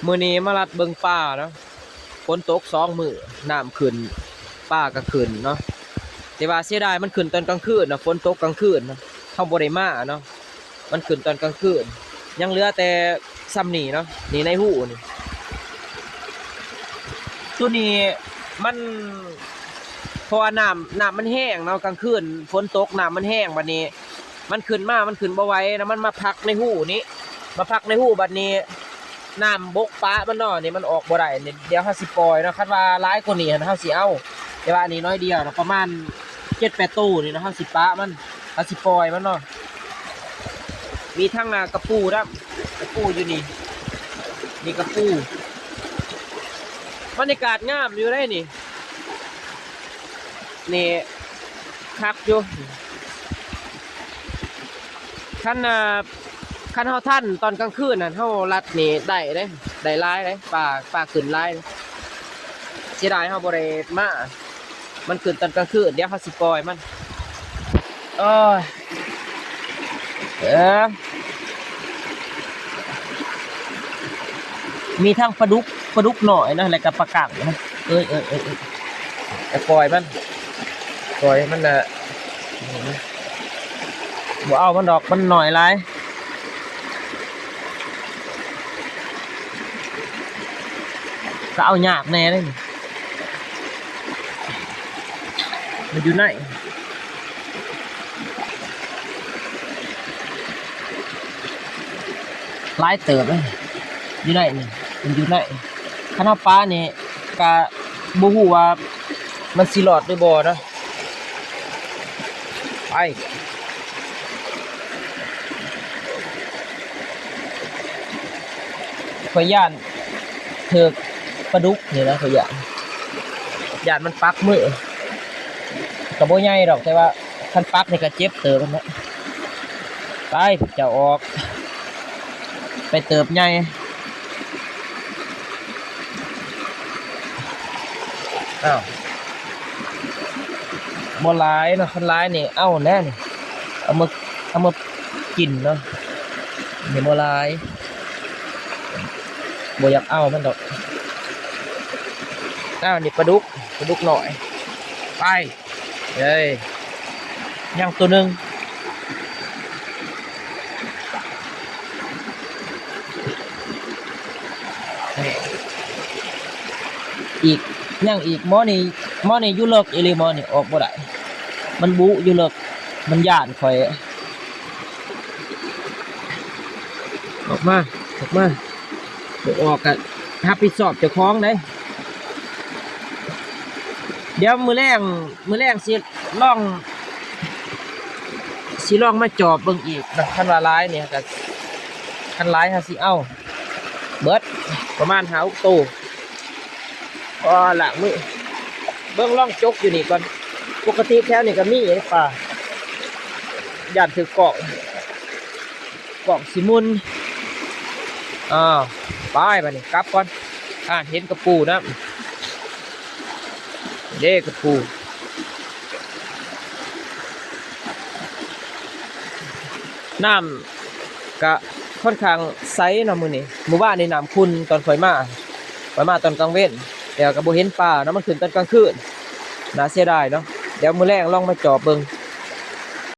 ມື້ນີ້ມາລັດເບິ່ງປາເນາະ, ຝົນຕົກສອງມື້ ນ້ຳຂຶ້ນ ປາກໍຂຶ້ນເນາະ, ແຕ່ວ່າເສຍດາຍມັນຂຶ້ນຕອນກາງຄືນນະ, ຝົນຕົກກາງຄືນນະ ເຮົາບໍ່ໄດ້ມາເນາະ, ມັນຂຶ້ນຕອນກາງຄືນ. ຍັງເຫຼືອແຕ່ຊ່ຳນີ້ເນາະ, ນີ້ໃນຮູນີ້ ໂຕນີ້ມັນ ເພາະວ່ານ້ຳ ນ້ຳມັນແຮງເນາະ, ກາງຄືນຝົນຕົກນ້ຳມັນແຮງ, ບັດນີ້ມັນຂຶ້ນມາ ມັນຂຶ້ນບໍ່ໄຫວນະ, ມັນມາພັກໃນຮູນີ້ ມາພັກໃນຮູ, ບັດນີ້ນ້ຳບົກປະມັນເນາະ, ນີ້ມັນອອກບໍ່ໄດ້ນີ້. ດຽວເຮົາຊິປ່ອຍເນາະ, ຄັນວ່າຫຼາຍກວ່ານີ້ຫັ້ນເຮົາຊິເອົາ, ແຕ່ວ່າອັນນີ້ໜ້ອຍດຽວນະ, ປະມານເຈັດແປດໂຕນີ້ນະ, ເຮົາຊິປະມັນ ເຮົາຊິປ່ອຍມັນເນາະ. ມີທັງ ອ່າ ກະປູນຳ, ກະປູຢູ່ນີ້ ນີ້ກະປູ. ບັນຍາກາດງາມຢູ່ເດ້ນີ້, ນີ້ຄັກຢູ່. ຄັນ ອ່າ ຄັນເຮົາທັນຕອນກາງຄືນຫັ້ນ ເຮົາລັດນີ້ໄດ້ເດ້, ໄດ້ຫຼາຍເດ້, ປາ ປາຂຶ້ນຫຼາຍເດ້. ເສຍດາຍເຮົາບໍ່ໄດ້ມາ, ມັນຂຶ້ນຕອນກາງຄືນ, ດຽວເຮົາຊິປ່ອຍມັນ. ໂອ້ຍ ເອີ ມີທັງປາດຸກ ປາດຸກນ້ອຍນະ ແລ້ວກໍປາກັງນະ. ເອີຍ ເອີຍ ເອີຍ ເອີຍ ຈະປ່ອຍມັນ ປ່ອຍມັນນະ, ບໍ່ເອົາມັນດອກ ມັນນ້ອຍຫຼາຍ. ກໍເອົາຍາກແດ່ເດ້ນີ້, ມັນຢູ່ໃນ ຫຼາຍເຕີບເດ້ ຢູ່ໃນນີ້ ມັນຢູ່ໃນ. ຄັນເຮົາປະນີ້ກະບໍ່ຮູ້ວ່າມັນຊິລອດຫຼືບໍ່ເນາະ. ໄປ ຂ້ອຍຢ້ານຖືກປາດຸກນີ້ນະ, ຂ້ອຍຢ້ານ ຢ້ານມັນປັກມື. ກໍບໍ່ໃຫຍ່ດອກ, ແຕ່ວ່າຄັນປັກນີ້ກໍເຈັບເຕີບຫັ້ນແຫຼະ. ໄປ ເຈົ້າອອກ ໄປເຕີບໃຫຍ່. ອ້າວ ບໍ່ຫຼາຍເນາະ, ຄັນຫຼາຍນີ້ເອົາແດ່ນີ້, ເອົາມາ ເອົາມາກິນເນາະ. ນີ້ບໍ່ຫຼາຍ ບໍ່ຢາກເອົາມັນດອກ. ອ້າວ ນີ້ປາດຸກ ປາດຸກນ້ອຍ. ໄປ ເອີຍ ຍັງໂຕໜຶ່ງ. ນີ້ ອີກ ຍັງອີກ. ໝໍນີ້ ໝໍນີ້ຢູ່ເລິກອີ່ຫຼີ, ໝໍນີ້ອອກບໍ່ໄດ້, ມັນບຸຢູ່ເລິກ, ມັນຢ້ານຂ້ອຍ. ອອກມາ ອອກມາ, ບໍ່ອອກກະຮັບຜິດຊອບເຈົ້າຂອງເດ້. ດຽວມື້ແລງ ມື້ແລງຊິລອງ ຊິລອງມາຈອບເບິ່ງອີກເນາະ, ຄັນວ່າຫຼາຍນີ້ກະ ຄັນຫຼາຍເຮົາຊິເອົາເບິດ ປະມານຫ້າຫົກໂຕ. ອໍ ລ້າງມື. ເບິ່ງ ລອງຈົກຢູ່ນີ້ກ່ອນ, ປົກກະຕິແຖວນີ້ກໍມີເດ້ປາ, ຢ້ານຖືກກ້ອງ ກ້ອງຊິໝຸນ. ອ້າວ ໄປ ບາດນີ້ກັບກ່ອນ. ອ່າ ເຫັນກະປູນຳ ເດ້ ກະປູ. ນ້ຳກະຄ່ອນຂ້າງໃສເນາະມື້ນີ້, ມື້ວານນີ້ນ້ຳຂຸ່ນຕອນຂ້ອຍມາ, ຂ້ອຍມາຕອນກາງເວັນ ແຕ່ວ່າກະບໍ່ເຫັນປາເນາະ, ມັນຂຶ້ນຕອນກາງຄືນ. ໜ້າເສຍດາຍເນາະ, ດຽວມື້ແລງລອງມາຈອບເບິ່ງ.